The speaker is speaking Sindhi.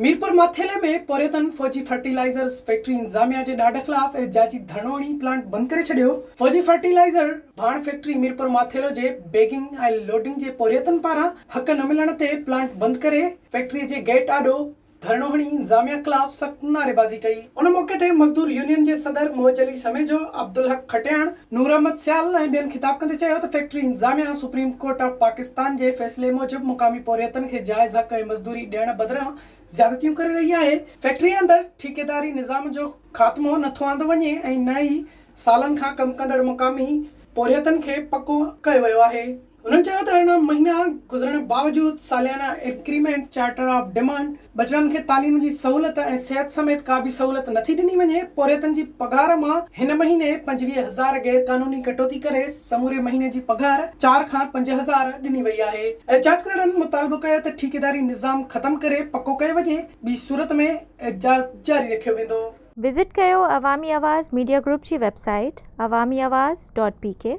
ميرپور ماٿيلي ۾ پورهيتن فوجي فرٽيلائيزرز فيڪٽري انتظاميا جي ڏاڍ خلاف احتجاجي ڌرڻو هڻي پلانٽ بند ڪري ڇڏيو. فوجي فرٽيلائيزر ڀاڻ فيڪٽري ميرپور ماٿيلو جي بيگنگ ۽ لوڊنگ جي پورهيتن پاران حق نه ملڻ تي پلانٽ بند ڪري فيڪٽري جي گيٽ آڏو ڌرڻو هڻي انتظاميا خلاف سخت نعريبازي ڪئي. ان موقعي تي مزدور يونين جي صدر موج علي سميجو، عبدالحق کٽياڻ، نور احمد سيال ۽ ٻين خطاب ڪندي چيو ته فيڪٽري انتظاميا سپريم ڪورٽ آف پاڪستان جي فيصلي موجب مقامي پورهيتن کي جائز حق ۽ مزدوري ڏيڻ بدران زيادتيون ڪري رهي آهي، فيڪٽري اندر ٺيڪيداري نظام جو خاتمو نٿو آندو وڃي ۽ نه ئي سالن کان ڪم ڪندڙ مقامي پورهيتن کي پڪو ڪيو ويو آهي. هنن چيو ته 18 مهينا گذرڻ باوجود ساليانه انڪريمينٽ، چارٽر آف ڊيمانڊ، ٻچڙن کي تعليم جي سهولت ۽ صحت سميت ڪا به سهولت نٿي ڏني وڃي، پورهيتن جي پگهار مان هن مهيني 25 هزار غير قانوني ڪٽوتي ڪري سموري مهيني جي پگهار چار کان 5000 ڏني وئي آهي. احتجاج ڪندڙن مطالبو ڪيو ته ٺيڪيداري نظام ختم ڪري پڪو ڪيو وڃي، ٻي صورت ۾ احتجاج جاري رکيو ويندو. وزٽ ڪيو عوامي آواز ميڊيا گروپ جي website Awami Awaz dot P K.